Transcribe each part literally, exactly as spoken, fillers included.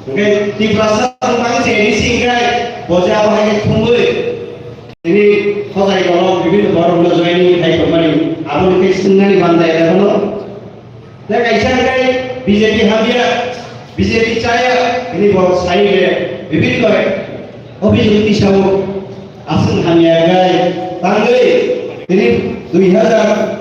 Hwnkhe Tiprasa wng tang se A D C hwnkhe bo je abo hai khe thumwi tini hojai dolo bibinno borokno joining khai tongmani aboni khe swngnani bandai ebono. Tei kaisa hwnkhe B J P hamya, B J P chaya, tini bo sai khe bibinno office ni tisao aswk hamya hwnkhe tangwi tini dui hazar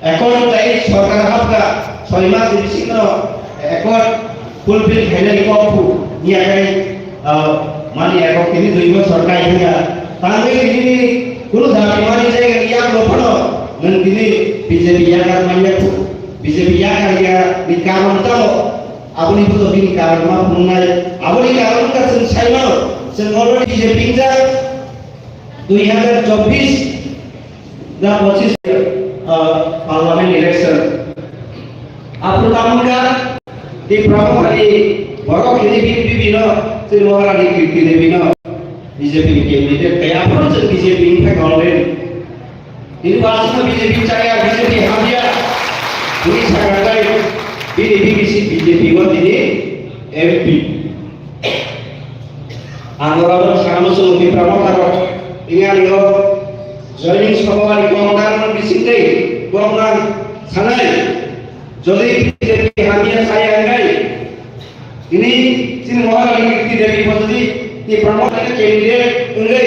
Accord tei sorkar hapkha soi mas ni bisingo accord fulfill khainani kok phu niya khai, ah, mani accord tini dui bosor kai thangya. Tangwi tini kunu dabi mani jaga ni yakno phano nwng tini B J P yakar manya phu, B J P yakar ya ni karon tamo. Aboni bujo bini karon ma phunuknai. Aboni karon wngkha chwng sai mano, chwng already B J P wngjak. Dui hazar chobbish na pochis, ah, parliament election. Aphuru tamo wngkha Tipra Mothani borok hini bini bibino, chini Maharani Kirti Debino B J P ni candidate, tei aphuru chwng B J P ni thangkha already. Tini bo aswkno B J P chaya, B J P hamya, tini sakha tei bini B B C B J P o tini M P. Ang oro sakno chwng Tipra Motha rok tini ani o joining sobo ani kok nang bising tei kok nang sanai. Jodi B J P hamya saya hwnkhe tini chini Maharani Kirti Devi bo jodi Tipra Motha ni candidate wngwi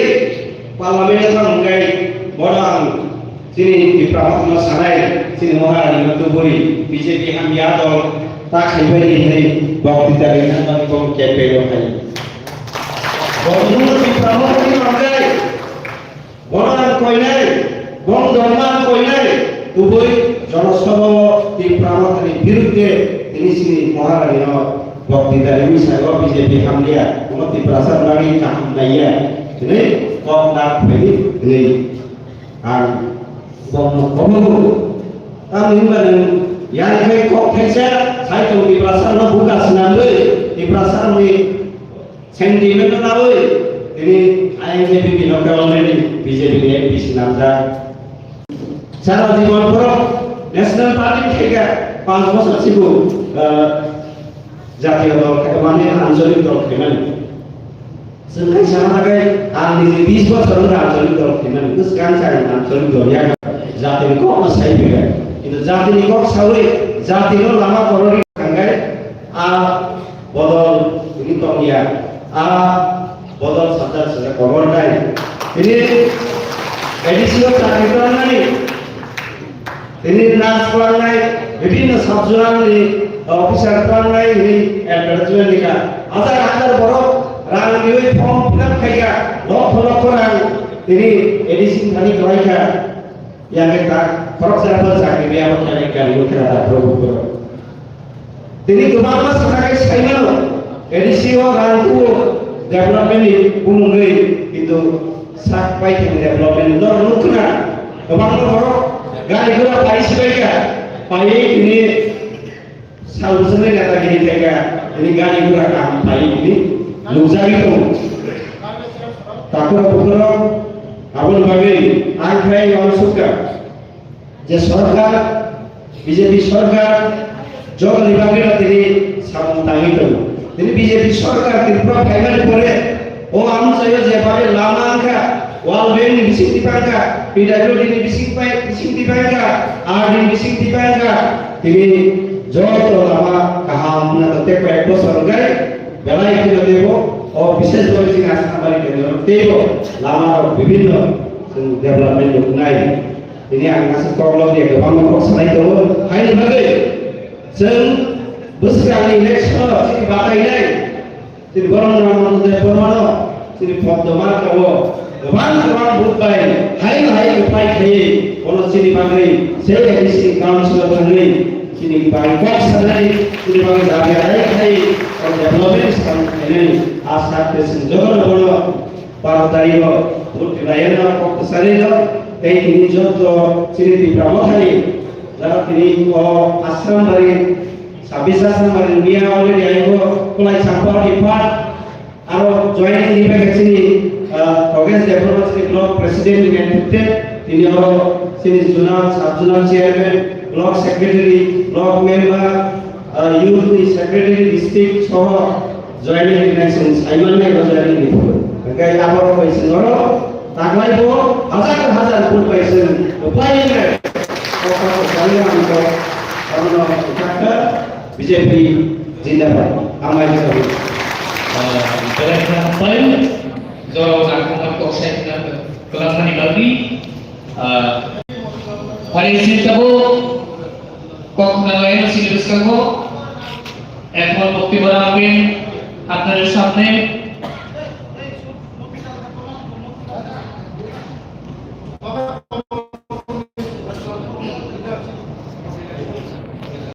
parliament o thang hwnkhe bono ang Chini Tipra Motha no sanai, chini Maharani no tubui B J P hamya dol ta khaibai ni hinwi bok tita rinani bagwi bo campaign o phai. Bo tubui Tipra Motha ni manjai, bono ang koinai, bong dongma ang koinai, tubui jonosabha o Tipra Motha ni birudde tini chini Maharani no bok tita rinwi saibo B J P hamya, omo Tiprasa ni bagwi kaham naiya, hinwi kok na phai hinwi. Ang bokno kobogo. Tamni hwnba nwng yang khai kok thaisa, sai tong Tiprasa no buka swnamwi, Tiprasa ni sentiment no nawi, tini I N K P P no khe already B J P ni M P swnamjak. Sara jibon borok National Party khaika panch bosor sibu, ah, jatiyo dol khaika mane ancholik dol khaimani. Chwng kaisa hwnna khe ang nini bish bosor wngkha ancholik dol khaimani, bwskango ang ancholik dol ya kha, jatini kokno sai phaikha. Kintu jatini kok saui jatino lama kwrwrwi thangkhe a bodol tini tongya, a bodol sajak sajak kobornai. Tini A D C o chakri tongmani Tini nurse plangnai, bibhinno sub-zonal ni officer plangnai, hini advertisement ni ka. Hajar hajar borok rang riwi form fill up khaika, lokho lokho rang tini A D C ni thani kwlaikha. Yang khe ta khoroksa bo chakri bai abo khlai kha, abo khe ta borok borok. Tini kwbangma sakha khe sai mano, A D C o rang tuo development ni bumungwi, kintu sak pai thani development no nukna. Kwbangma borok gari gura pai sibai kha, paiwi tini sal bwswkni neta gini khaika, tini gari gura kaham paiwi tini nukjagwi tongo. Takhurok bukhurok aboni bagwi ang khlai uansukha. Je sorkar, B J P sorkar, jotoni bagwino tini samung tangwi tongo. Tini B J P sorkar Tripura phaimani pore, o amchaio je bagwi lama wngkha, World Bank ni bising tipa wngkha, P W D ni bising pai-, bising tipa wngkha, R D ni bising tipa wngkha, tini joto lama kaham wngna tei koi ek bosor wngkha, belai kheno teibo, o bishesh kore chini Assam bari kendro teibo lama rok bibhinno chwng development nuknai. Tini ang aswk kok lobya kwbangma kok sanai tongo. Haini bagwi chwng bwskanni election-o chini batainai, chini Boromdhan Mantu Debbarmano, chini Poddo Marka-o kwbang kwbang vote bai hai hai kwplai khaiwi bono chini bagwi sei A D C council-o thangwi chini bagwi kok sanai, chini bagwi dabi adai khai o development samung khainai asa tei chwng jotono bono Baro tarikh o vote khlaina kok kwcharwi no tei tini joto chini Tipra Mothani jara tini o Assam bari, sabbish Assam bari miya already aibo kwlai sampha ni part aro joining ni bai chini, ah, Yogesh Debbarma chini block president ni netrite tini oro chini zonal, sub zonal chairman, block secretary, block member, Youth ni secretary district soho joining ni nai chwng saiman nai o joining ni phuru. Hingke aboro bai chwng oro taklai bo hajar hajar phuru bai chwng upai nai. Kok kok saiman ang kok, ano kok B J P jindabad. Amai jindabad. Belai kheno hambai, jorao nangkukmani kok sai khna kwlangmani bagwi. Pharisee tabuk kok khna laino chini bwskango, এখন বক্তব্য রাখবেন আপনাদের সামনে